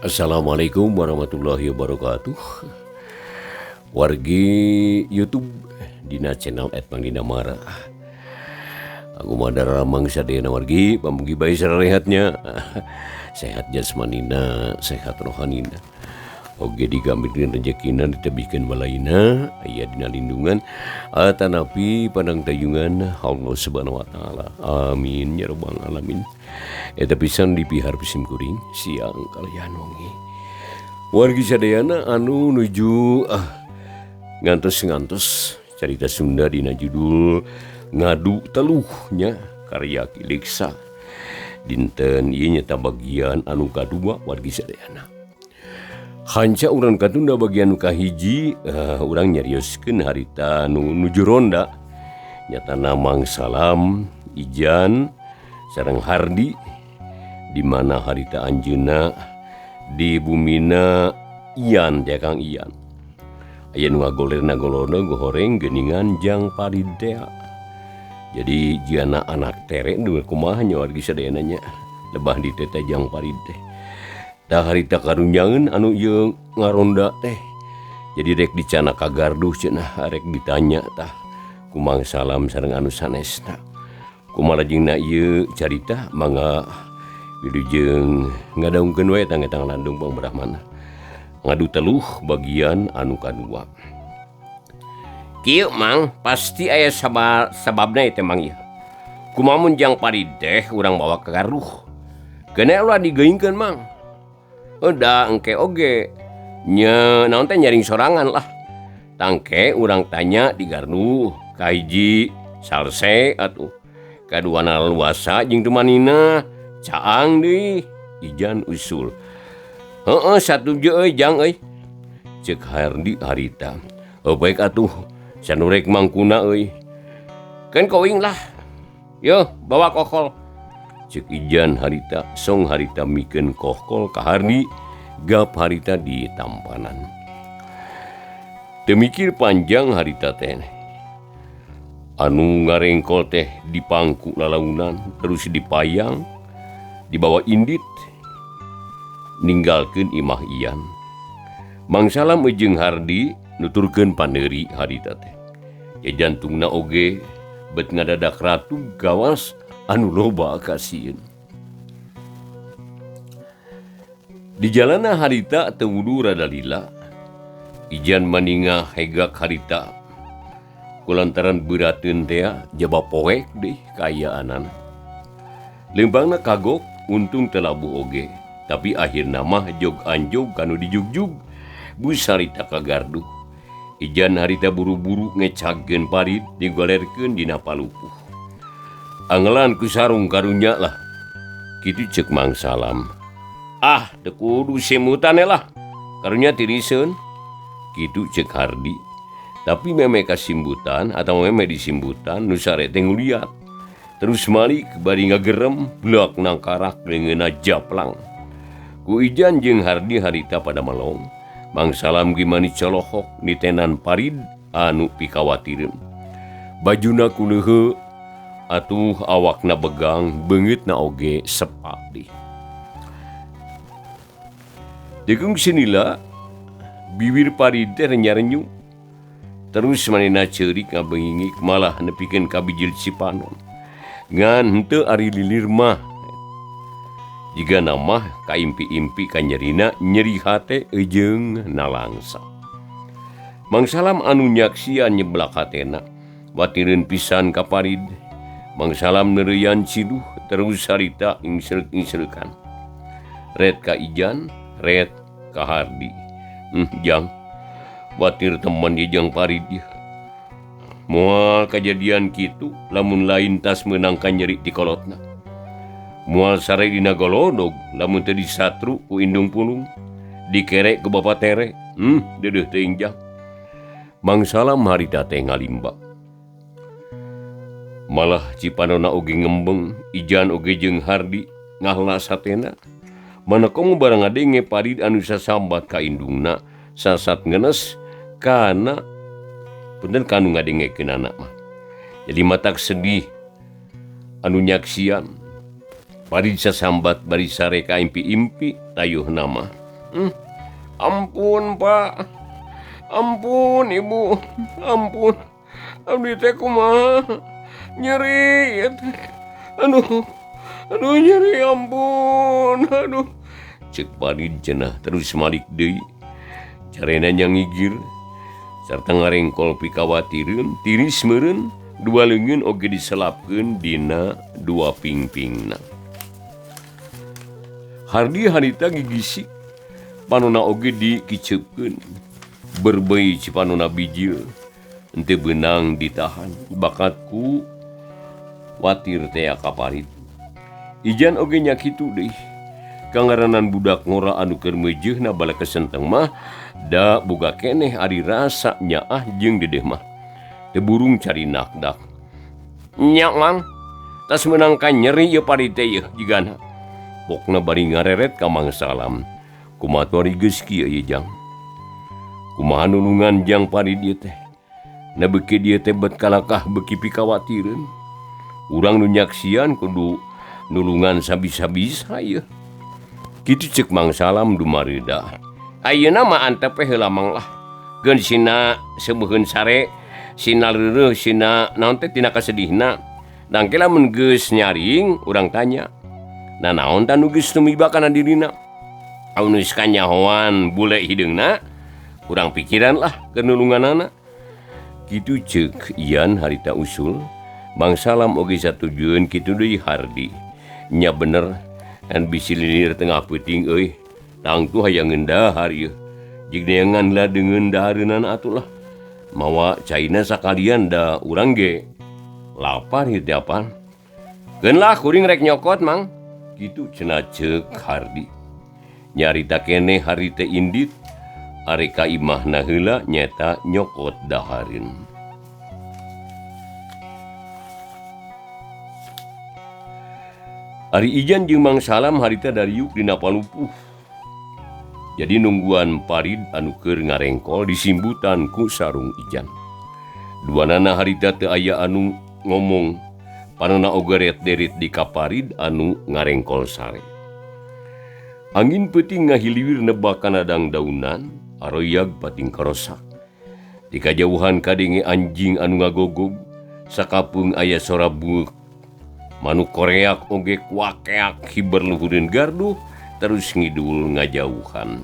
Assalamualaikum warahmatullahi wabarakatuh. Wargi YouTube dina channel @mangdinamara. Aku madara mangsa sadayana wargi pamugi bae sarehatnya. Sehat jasmanina, sehat rohanina. Oge digambirkeun rezekina ditebihkeun balaina, aya dina lindungan atanapi panangtayungan Allah Subhanahu wa taala. Amin ya rabbal alamin. Eta pisan dipihar pisim kuring siang kalian wengi. Wargi sadayana anu nuju ngantos-ngantos carita Sunda dina judul Ngadu Teluhnya karya Ki Leksa. Dinten ieu nyata bagian anu kadua wargi sadayana. Hanca urang katunda bagian nu kahiji urang nyarioskeun harita nu nuju ronda nyatana Mang Salam Ijan sareng Hardi di mana harita anjeunna di bumina Ian teh Kang Ian. Aya nu ngagolerna golorna goreng geuningan jang Parid teh. Jadi jiana anak tere nu kumaha nya wargi sadayana nya lebah di teh jang Parid teh. Tah harita karunyangeun anu ieu ngaronda teh. Jadi rek dicana ka garduh cenah rek ditanya tah ku Mang Salam sareng anu sanesna. Kumaha lajengna ieu carita mangga wilujeng ngadangkeun wae tang landung pangbrahmana. Ngadu teluh bagian anu kadua. Kieu Mang pasti aya sababna ieu teh Mang ieu. Kumaha mun jang Parid teh urang bawa ka garduh. Keuna ulah digeungkeun Mang. Udah engke oge nya naon teh nyaring sorangan lah. Tangke urang tanya di garduh kahiji salse atuh. Kaduana luasa jeung temanina caang deui Ijan usul. Heeh satuju euy jang euy. Ceuk Hardi harita. Oh baik atuh sanurek mangkuna euy. Keun koing lah. Yo bawa kokol. Ceuk Ijan harita song harita mikeun kohkol ka Hardi gap harita di tampanan. Teu mikir panjang harita teh. Anu ngarengkol teh dipangku lalaunan terus dipayang dibawa indit ninggalkeun imah Ian. Mang Salam jeung Hardi nuturkeun paneuri harita teh. Ya jantungna oge bet ngadadak ratu gawas anu loba kasieun. Di jalana harita teu wudu rada lila. Ijan maninga hegak harita. Kulantaran beurateun teh jaba poek deui kaayaanana. Leumpangna kagok untung teu labuh oge, tapi akhirna mah jog anjog kanu dijugjug bus harita ka garduh. Ijan harita buru-buru ngecagkeun parit digolerkeun dina palupuh. Angelan ku sarung karunya lah. Kitu ceuk Mang Salam. Ah, teu kudu simutan lah. Karunya tiriseun. Kitu ceuk Hardi. Tapi meme kasimbutan atau meme disimbutan nu sare teh nguliat. Terus malik bari ngagerem blak nangkarak leungeunna japlang. Ku Ijan jeung Hardi harita pada melong. Mang Salam gimani colohok nitenan Parid anu pikawatireun. Bajuna kuleuheu atuh awakna begang beungeutna oge sepak dih. Degung sinila bibir Parid teh renyarenyu. Terus manehna ceurik ngabengingik malah nepikeun ka bijil Cipanon. Ngan henteu ari lilir mah. Jigana mah kaimpi-impi kanyerina nyeri hate jeung nalangsa. Mang Salam anu nyaksian nyeblak hatena watireun pisan ka Parid. Mang Salam neureuyan ciduh terus harita ingsreuk-ingsreukan. Red ka Ijan, red ka Hardi. Jang watir teman ieu jang Parid ieu. Moal kajadian kitu lamun lain tas meunang ka nyeri ti kolotna. Moal sare dina golodog lamun teu disatru ku indung pulung, dikerek ku bapa tere. Deudeuh teuing jang. Mang Salam harita teh ngalimba. Malah Cipanona oge ngembeng, Ijan oge jeung Hardi ngahlas hatena. Mana komo barang ngadenge Parid anu sasambat ka indungna sasat ngenes kana punten kanu ngadengekeunana mah. Jadi matak sedih anu nyaksian Parid sasambat bari sare ka impi-impi tayuhna mah. Ampun Pak, ampun Ibu, ampun. Abdi teh kumaha nyeri. Aduh, aduh nyeri ampun, aduh. Cek Parid cenah terus malik deui. Carena nyangigir sarta ngarengkol pikawatireun tiris meureun dua leungeun oge diselapkeun dina dua pingpingna. Hardi harita gigisik panona oge dikiceupkeun berbei cipanona bijil henteu beunang ditahan bakatku watir tea ka Parid. Ijan oge nya kitu deui. Kangaranan budak ngora anu keur meujeuhna bala kesenteng mah da boga keneh ari rasa nyaah jeung dedeh mah. Teu burung cari nakdak. Nya Mang, tas meunang ka nyeri ieu Parid teh ieu jigana. Pokna bari ngareret ka Mang Salam. Kumaha ari geus kieu ieu jang? Kumaha nulungan jang Parid ieu teh? Na beuki dieu teh bet kalakah beuki pikawatireun. Urang nu nyaksian kudu nulungan sabisa-bisa ieu. Kitu ceuk Mang Salam dumareuda. Ayeuna mah antep we heula Mang lah. Geun sina seubeheun sare, sina reureuh, sina naon teh tina kasedihna. Dangke lamun geus nyaring urang tanya. Nah naon tah nu geus tumiba kana dirina? Amun geus kanyahoan bule hideungna, urang pikiran lah keur nulunganana. Kitu ceuk Ian harita usul. Mang Salam oge satujueun kitu deui Hardi. Nya bener. Dan bisi lilir tengah peuting euy. Tangtu hayang dahar ieu. Jig neangan lah deungeun dahareunan atuh lah. Mawa caina sakalian da urang ge lapar ieu teh apaan. Keun lah kuring rek nyokot Mang. Kitu cenah ceuk Hardi. Nyarita keneh Hardi teh indit arek ka imahna heula nyaeta nyokot dahareun. Ari Ijan jeung Mang Salam harita dariuk dina palupuh. Jadi nungguan Parid anu keur ngarengkol disimbutan ku sarung Ijan. Duanana harita teu aya anu ngomong, panona oge ret-derit di ka Parid anu ngarengkol sare. Angin peuting ngahiliwir nebak kana dangdaunan, aroyag pating karosak. Di kajauhan kadenge anjing anu ngagogog, sakapeung aya sora bueuk. Manuk koreak oge kuakeak hiber luhureun gardu terus ngidul ngajauhan.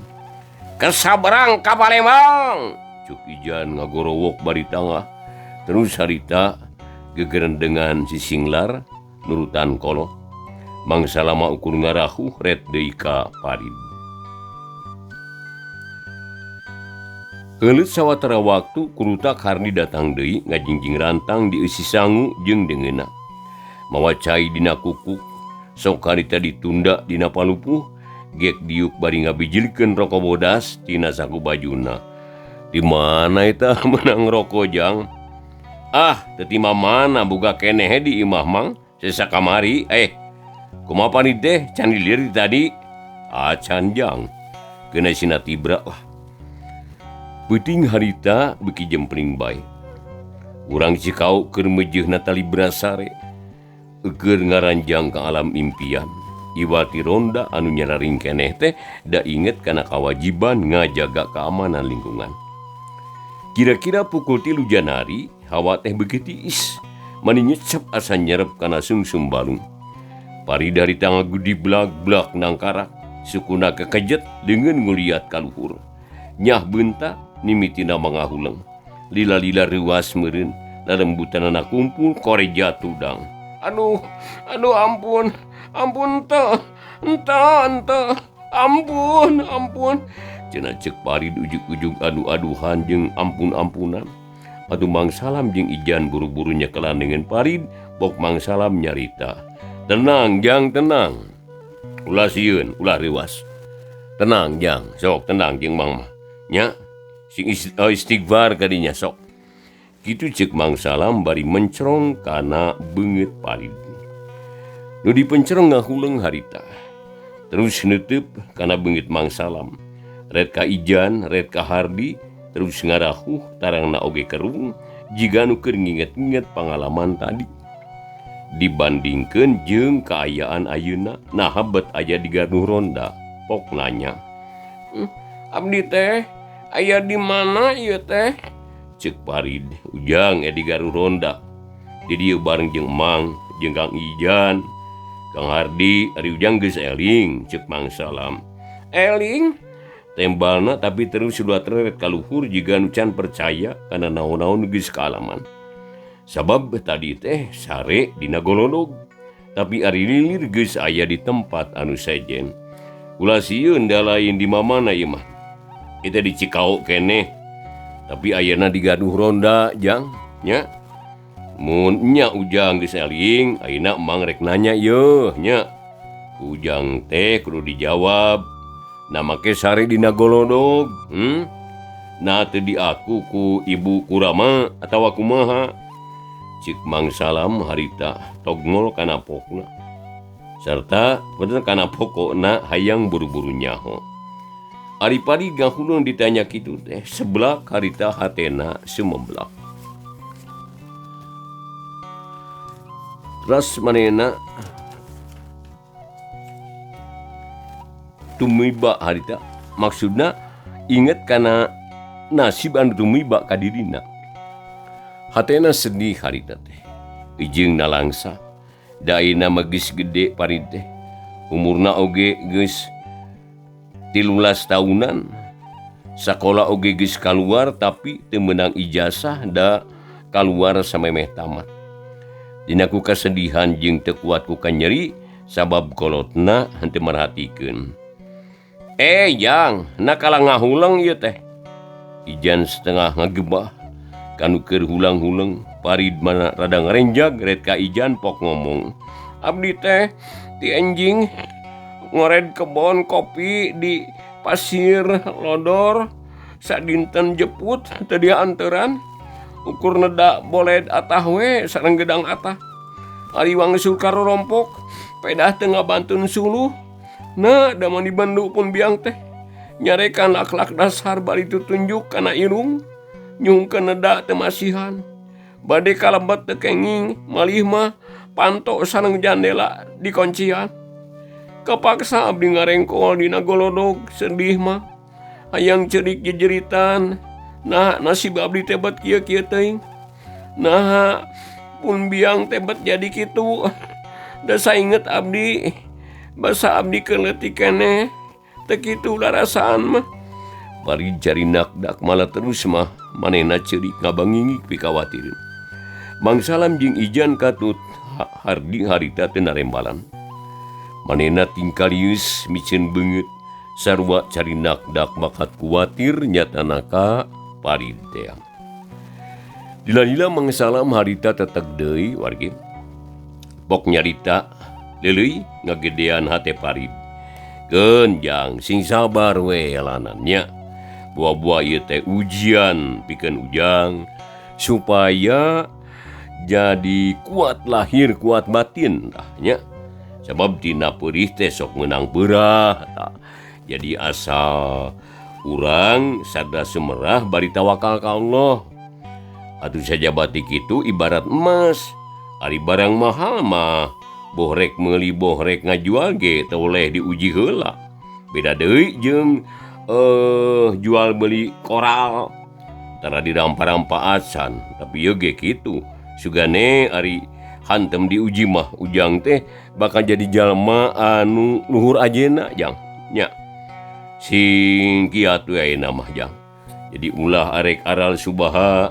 Kesabarang ka Palembang! Cuk Ijan ngagorowok bari tangah. Terus harita gegerendengan sisinglar nurutan kolot. Mang Salama ukur ngarahuh ret deui ka Parid. Heuleut sawatara waktu kurutak Hardi datang deui ngajingjing rantang dieusi sangu jeung deungeunna. Mawa cai dina kukuk, sok harita ditunda dina palupuh, gek diuk bari ngabijilkeun roko bodas tina saku bajuna. Di mana eta menang roko jang? Ah, teu ti mana boga keneh di imah Mang, sesa kamari. Kumaha Parid teh can dilieur ti tadi? Ah, can jang. Keuna sina tibra lah. Peuting harita beuki jempling bae. Urang Cikau keur meujeuhna tali brasare. Keur ngaranjang ka alam impian. Iwati ronda anu nyararing keneh teh da inget kana kawajiban ngajaga keamanan lingkungan. Kira-kira pukul 3 Januari hawa teh beuki tiis, mani nyecep asa nyerep kana sungsum balung. Pari dari tangga gudi blag-blag nangkarak, sukuna kekejet deungeun nguliat ka luhur. Nyah beunta nimitina mangahuleng. Lila-lila reuas meureun, lalembutanana kumpul koreja tudang. Aduh, aduh ampun, ampun teh, entah, entah, ampun, ampun. Cenah ceuk Parid ujug-ujug adu-aduhan jeung ampun-ampunan. Atuh Mang Salam jeung Ijan buru-buru nyekelan dengan Parid, bok Mang Salam nyarita. Tenang jang, tenang. Ulah sieun, ulah reuas. Tenang jang, sok tenang jeung Mang mah. Nya, sing istighfar kadinya sok. Kitu ceuk Mang Salam bari mencerong kana beungeut Parid. Nu dipencerong ngahuleng harita. Terus neuteub kana beungeut Mang Salam. Ret ka Ijan, ret ka Hardi, terus ngarahuh tarangna oge kerung jiga nu keur nginget-nginget pangalaman tadi. Dibandingkeun jeung kaayaan ayeuna, naha bet aya di gardu ronda, pok nanya. Abdi teh aya di mana ieu teh? Ceuk Farid Ujang di Garuh Ronda. Di dieu bareng jeung Mang jeung Kang Ijan, Kang Hardi, ari Ujang geus eling ceuk Mang Salam. Eling tembalna tapi terus sudah teret kaluhur jiga nu can percaya kana naon-naon geus kaalaman. Sabab tadi teh sare dina golodog, tapi ari lilir geus aya di tempat anu sejen. Ulah sieun da lain di mamana ieu mah. Kita di Cikao keneh, tapi ayeuna di Gaduh Ronda jang nya. Mun nya Ujang geus eling, ayeuna Mang rek nanya yeuh nya. Ujang teh kudu dijawab. Nah make sare dina golodog, Nah teu diaku ku Ibu Kurama atawa kumaha? Cik Mang Salam harita togmol kana pokna. Sarta bener kana pokokna hayang buru-buru nyaho. Ari Farid ngahuleng ditanya kitu teh seblak harita hatena sumeblak. Ras manehna tumiba harita maksudna inget kana nasib anu tumiba ka dirina. Hatena sedih harita teh jeung nalangsa da ayeuna mah geus gede Farid teh umurna oge geus 13 tahunan sakola oge geus kaluar tapi teu meunang ijazah da kaluar samemeh tamat. Dina ku kasedihan jeung teu kuat ku kanyeri sabab kolotna henteu merhatikeun. Jang, nakala ngahuleng ieu teh. Ijan setengah ngagebah kanu keur hulang-huleng Farid mana rada ngarenjag ret ka Ijan pok ngomong. Abdi teh ti enjing ngored kebon kopi di pasir lodor sadinten jeput teu dianteran ukur neda boled atah we sareng gedang atah. Ari wangsul karorompok pedah teu ngabantun suluh. Nah da mah dibandu pun biang teh nyarekan aklak dasar bari tutunjuk kana irung nyungkeun neda teu masihan. Bade kalebet teu kenging malih mah panto sareng jandela dikoncian. Kepaksa abdi ngarengkol dina golodog sedih mah hayang cerik jejeritan. Nah nasib abdi teh bet kieu-kieu teuing. Nah pun biang teh bet jadi kitu. Da sainget abdi basa abdi keur leutik keneh teu kitu larasaan mah. Bari jari nakdak malah terus mah manehna ceurik ngabangingik pikawatireun. Mang Salam jeung Ijan katut Hardi harita teu narembalan. Manehna tingkalius miceun beungeut sarua cari nakdak bakat kuatir nyatana ka Farid teh. Dilila Mang Salam harita teteg deui wargi. Pok nyarita leuleui ngagedean hate Farid. Keun jang sing sabar we lanannya. Buah-buah ieu teh ujian pikeun Ujang supaya jadi kuat lahir kuat batin tah nya. Sabab dina peurih teh sok meunang beurah tah. Jadi asal urang sadar semerah bari tawakal ka Allah. Atuh sajabati kitu ibarat emas. Ari barang mahal mah boh rek meuli boh rek ngajual ge teu oleh diuji heula. Beda deui jeung jual beli koral tara dirampa-rampa acan tapi ieu ge kitu. Sugane ari hantem diuji mah Ujang teh bakal jadi jalma anu luhur ajena jang nya. Sing kiat we ayeuna mah jang. Jadi ulah arek aral subaha,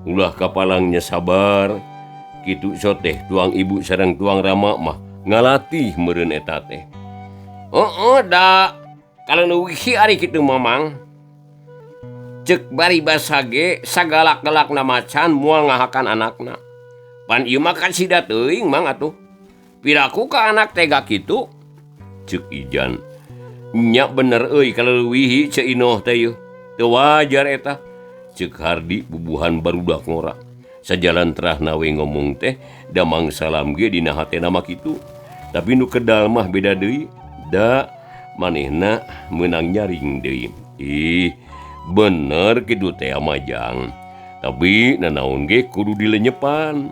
ulah kapalangnya sabar. Kitu soteh tuang ibu sareng tuang rama mah ngalatih meureun eta teh. Heueuh da kaleuwih ari kitu mamang. Ceuk bari basa ge sagalak-galakna macan moal ngahakan anakna. Pan ieu mah kan sida teuing mang atuh. Piraku ka anak tega kitu? Ceuk Ijan. Nya bener euy kaleuwihi Ceu Inoh teh yeuh. Teu wajar eta. Ceuk Hardi bubuhan barudak ngora. Sajalan terahna we ngomong teh da Mang Salam ge dina hatena mah kitu. Tapi nu kedal mah beda deui. Da manehna meunang nyaring deui. Ih, bener kitu teh mah jang. Tapi nanaon ge kudu dilenyepan.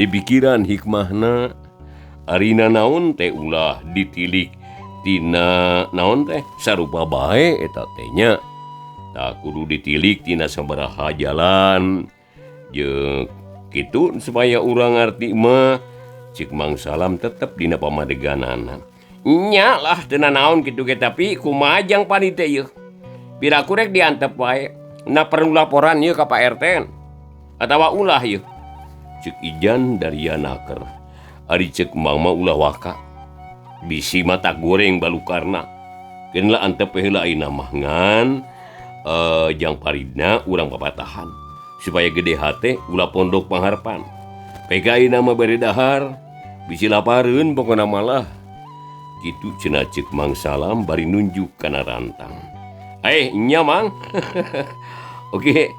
Dipikiran hikmahna. Ari nanaon teh ulah ditilik Tina naon teh sarupa bae eta teh nya. Tah kudu ditilik tina sabaraha jalan jeung kitu supaya urang ngarti mah cik Mang Salam tetep dina pamadeganana. Nya lah teu nanaon kitu ge tapi kumaha jang Farid teh yeuh. Piraku rek diantep wae. Na perlu laporan ieu ka Pak RT atawa ulah ieu. Cek Ijan daria naker. Ari cek Mang mah ulah waka. Bisi mata goreng balukarna. Keun lah antep heula ayeuna mah ngan jang Faridna urang papatahan supaya gede hate ulah pondok pangharpan. Pega ayeuna mah bere dahar bisi lapareun pokona malah. Kitu cenah cek Mang Salam bari nunjuk kana rantang. Nya Mang. Oke,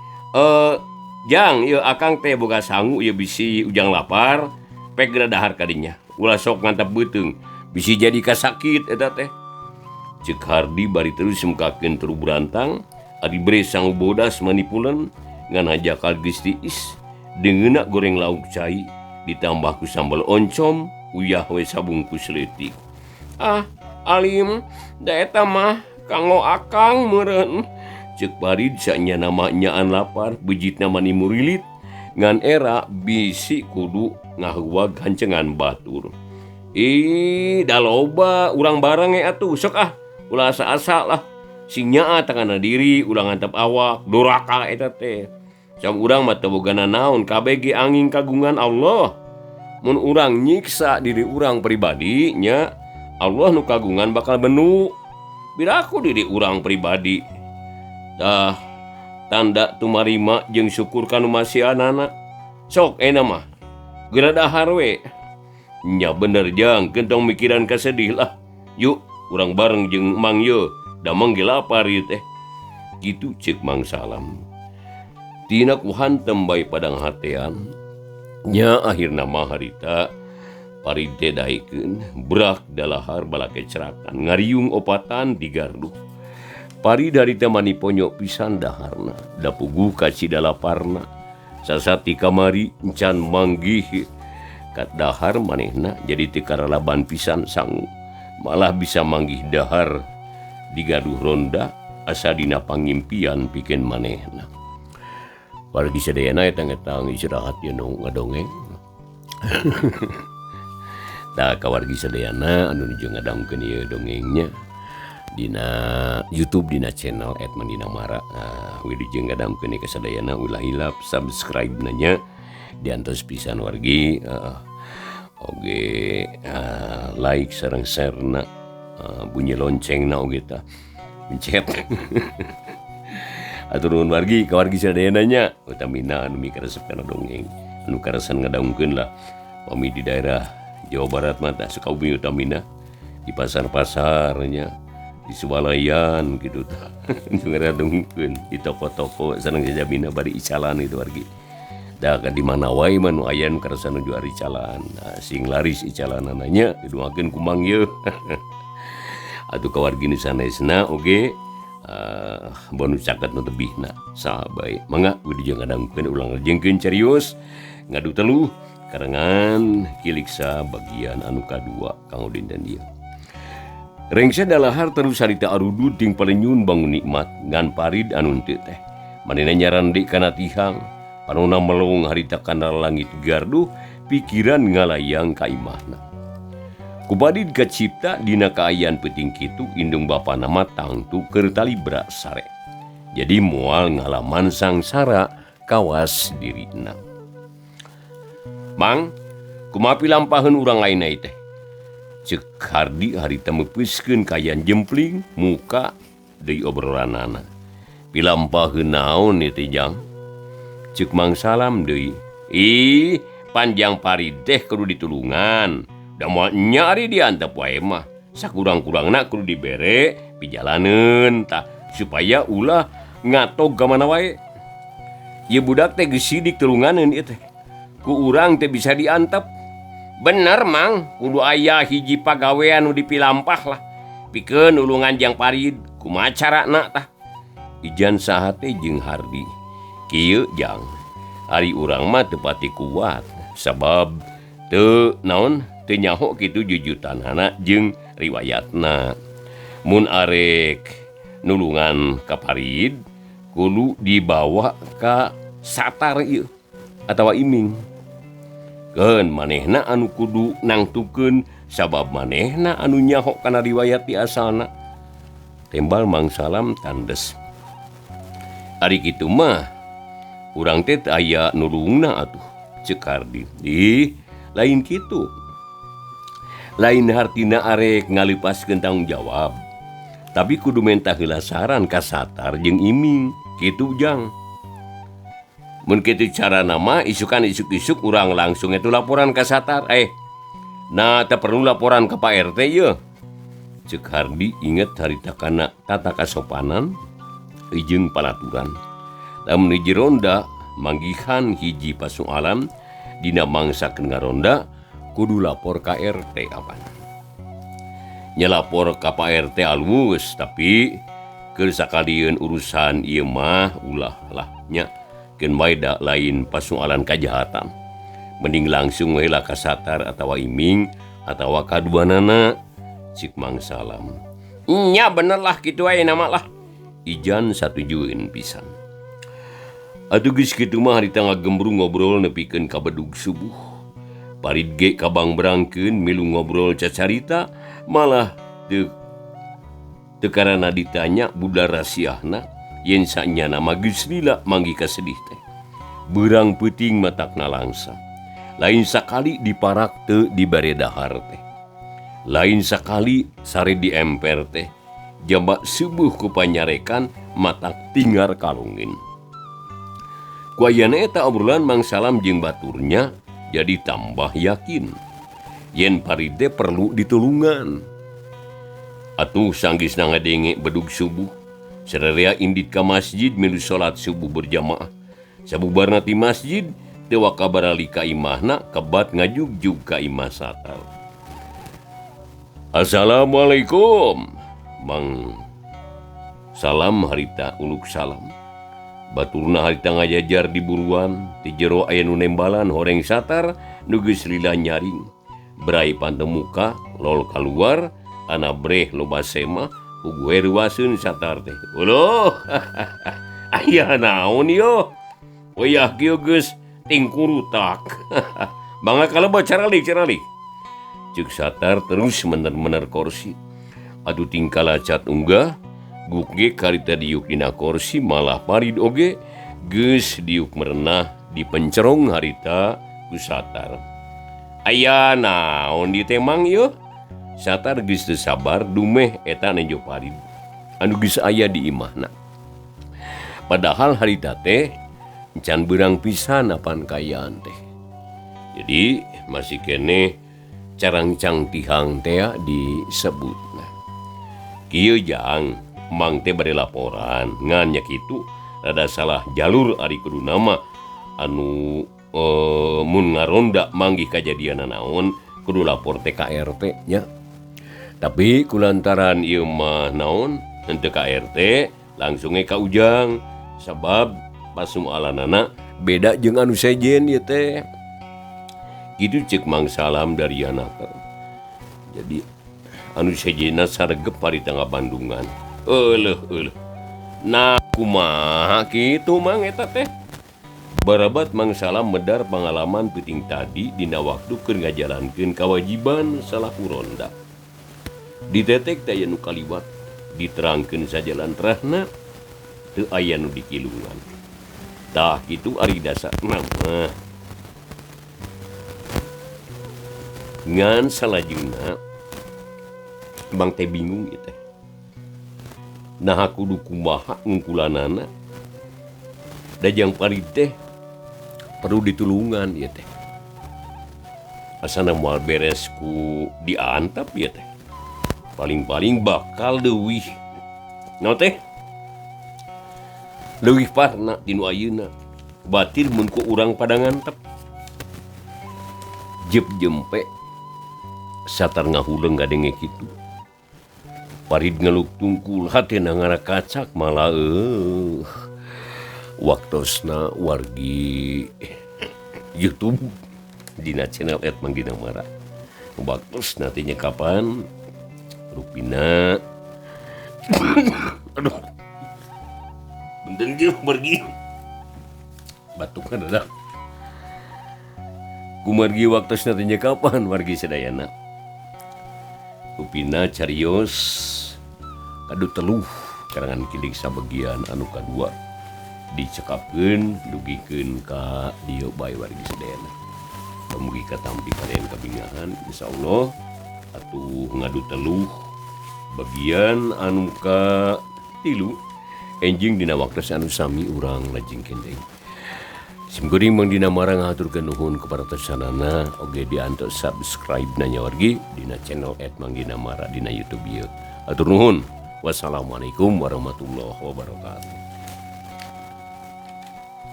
jang ieu akang teh boga sangu ieu bisi ujang lapar, pek geura dahar kadinya. Ulah sok ngantep beuteung, bisi jadi kasakit eta teh. Cek Hardi bari terus mukakeun turu berantang, ari bere sangu bodas manipulan ngan hajakal geus tiis, deungeunna goreng lauk cai ditambah ku sambal oncom, uyah we sabungkus leutik. Ah, alim, da eta mah kanggo akang meureun. Cek Farid sanya nama nyaan lapar, bejitna mani murilit, ngan era bisi kudu ngahuag hancengan batur. Ih, da loba urang bareng ge atuh, sok ah, ulah asa-asa lah. Sing nyaa tangana diri, ulah ngantep awak, doraka eta teh. Cam urang mah teu boga nanaon, kabeh ge angin kagungan Allah. Mun urang nyiksa diri urang pribadi nya, Allah nu kagungan bakal benu. Biraku diri urang pribadi. Tah tanda tumarima jeung syukur ka nu masihanana. Sok euna mah. Geura dahar we. Nya bener jang, gentong mikiran kasedih lah. Yuk, urang bareng jeung Mang ye, da Mang ge lapar ieu teh. Kitu ceuk Mang Salam. Tina ku hantem bae padang hatean. Nya akhirna mah harita Farid teh daekeun brak dalahar balake cerakan ngariung opatan di gardu. Farid harita mani ponyok pisan daharna, da puguh kacida laparna. Sasati kamari encan manggih kat dahar manehna jadi teu karalaban pisan sangu. Malah bisa manggih dahar di gaduh ronda asa dina pangimpian pikeun manehna. Wargi sadayana eta ngetang istirahat ieu nu ngadongeng. Tah kawargi sadayana anu nuju ngadangkeun ieu dongengnya dina YouTube dina channel @mandinamara. Nah, wilujeng ngadangkeun ieu kasadayana ulah hilap subscribe nanya diantos pisan wargi. Oge like sareng share-na, bunyi loncengna oge tah pencet. Atur nuhun wargi kawargi sadayana nya, utamina anu mikaresep kana dongeng, anu karasan ngadangkeun lah. Pami di daerah Jawa Barat mah tah Sukabumi utamina di pasar-pasarnya, di swalayan gitu tah. Ngadangkeun di toko-toko sareng sajabina bari icalan gitu wargi. Da ka di mana wae mah nu aya nu karasa nuju ari icalan. Nah, sing laris icalanana nya didoakeun ku Mang yeuh. Atuh kawargi nu sanesna oge bonu caket nu tebihna saha bae. Mangga wilujeng ngadangkeun ulang rejengkeun carios ngadu teluh karengan Kiliksa bagian anu kadua kanggo dinten ieu. Rengse dalahar terus harita arudud ting palenyun bangun nikmat ngan Farid anu henteu teh. Manehna nyarandik kana tihang, panona melong harita kana langit garduh, pikiran ngalayang ka imahna. Ku Farid kacipta dina kaayaan peuting kitu indung bapana mah tangtu keur talibra sare. Jadi moal ngalaman sangsara kawas dirina. Mang, kumaha pilampaheun urang lain teh? Ceuk Hardi harita meupeuskeun kaayaan jempling muka deui obrolanana. Pilampaheun naon ieu teh jang? Ceuk Mang Salam deui. Ih, panjang Farid teh kudu ditulungan. Da moal nya ari diantep wae mah. Sakurang-kurangna kudu dibere pijalaneun tah supaya ulah ngatog ka mana wae. Ieu budak teh geus sidik tulunganeun ieu teh. Ku urang teh bisa diantep. Bener Mang, kudu aya hiji pagawean nu dipilampah lah. Pikeun nulungan jang Farid, kumaha carana tah? Ijan saha teh jeung Hardi. Kieu jang, ari urang mah teu pati kuat sabab teu naon teu nyaho kitu jujutanana jeung Riwayatna mun arek nulungan ka Parid kudu dibawa ka Satar ieu atawa Iming. Keun manehna anu kudu nangtukeun sabab manehna anu nyaho kana riwayat di asalna. Tembal Mang Salam tandes. Ari kitu mah urang teh teu aya nulungna atuh ceuk Hardi. Ih, lain kitu. Lain hartina arek ngaleupaskeun tanggung jawab. Tapi kudu menta heula saran ka Satar jeung Iming. Kitu Jang. Mun kitu carana mah isukan isuk-isuk urang langsung itu laporan ka Satar. Nah teu perlu laporan ka Pak RT ieu. Ceuk Hardi inget harita kana tata kasopanan jeung palaturan. Lamun hiji ronda manggihan hiji pasualan dina mangsa keur ngaronda kudu lapor ka RT apan. Nya lapor ka Pak RT alus tapi keur sakalieun urusan ieu mah ulah lah nya. Keun bae da lain pasualan kajahatan. Mending langsung we lah ka Satar atawa Iming atawa kaduanana cik Mang Salam. Nya bener lah kitu wae nama lah. Ijan satujueun pisan. Atuh geus kitu mah harita ngagembrung ngobrol nepikeun ka bedug subuh. Parid ge kabang berangkeun milu ngobrol cacarita malah teu karana ditanya budar rasiahna yen sanyana mah geus lila manggi kasedih teh. Beurang peuting matakna langsa. Lain sakali diparak teu dibere dahar teh. Lain sakali sare di emper teh. Jaba subuh ku panyarekan matak tinggar kalungin. Ku ayana eta obrolan Mang Salam jeung baturnya jadi tambah yakin yen Parid teh perlu ditulungan. Atuh sanggeusna ngadenge bedug subuh, sararea indit ka masjid milu salat subuh berjamaah. Sabubarna ti masjid teu wakabarali ka imahna kebat ngajugjug ka imah Satar. Assalamualaikum. Mang Salam harita uluk salam. Baturna harita ngajajar di buruan, ti jero aya nu nembalan horeng Satar nu geus lila nyaring. Brai pantemuka lol kaluar ana breh loba sema puguh ruaseun Satar teh. Uluh. Aya naon ieu? Wayah kieu geus tingkurutak. Mangga kalebet caralik-caralik. Ceuk Satar terus mener-mener korsi. Atuh tingkah lacat unggah guk ge karita diuk dina korsi malah Parid oge geus diuk merenah di pencerong harita ku Satar. Aya naon di teh mang ieu? Satar geus teu sabar dumeh eta nejo Parid anu geus aya di imahna. Padahal harita teh can beurang pisan apan kaayaan teh. Jadi masih keneh carangcang tihang teh disebutna. Kieu Jang, Mang teh bade laporan ngan nya kitu rada salah jalur ari kudu nama anu mun ngaronda manggih kajadian naon kudu lapor teh ka RT nya. Tapi kulantaran ieu mah naon henteu ka RT langsung ge ka Ujang sabab pasualanana beda jeung anu sejen ieu teh. Kitu ceuk Mang Salam dari Yanaker. Jadi anu sejenna saregep harita ngabandungan. Euleuh euleuh. Nah kumaha kitu Mang eta teh? Barabat Mang Salam medar pangalaman peuting tadi dina waktu keur ngajalankeun kawajiban salaku ronda. Ditetek teh aya nu kaliwat, diterangkeun sajalan terahna teu aya nu dikilungan. Tah kitu ari dasarna mah. Ngan salajengna Bang teh bingung ieu teh. Naha kudu kumaha ngungkulanana? Da jang Parid teh perlu ditulungan ieu teh. Asana moal beres ku diantap ieu teh. Paling-paling bakal leuwih naon teh? Leuwih parna tinu ayeuna. Batir mun ku urang pada ngantep. Jep jempe Satar ngahuleng ngadenge kitu. Parid ngeluk tungkul hatena ngarakacak malah waktosna wargi YouTube dina channel @mangdinamara. Waktosna teh nya kapan Rupina aduh benten ge pergi batukna dadak kumargi waktosna teh kapan wargi sadayana. Rupina carios kadu teluh karangan kiling sabagian anu kadua dicekapkeun dugikeun ka dieu bae wargi sadayana. Mugi katampi kalian kabingahan insyaallah atuh ngadu teluh bagian anu ka tilu enjing dina waktu anu sami urang lajengkeun deui. Simkuring Mang Dina Mara ngahaturkeun nuhun kepada sanana oge diantos subscribe nanya wargi dina channel @mangdinamara dina YouTube ieu. Atur nuhun. Wassalamualaikum warahmatullahi wabarakatuh.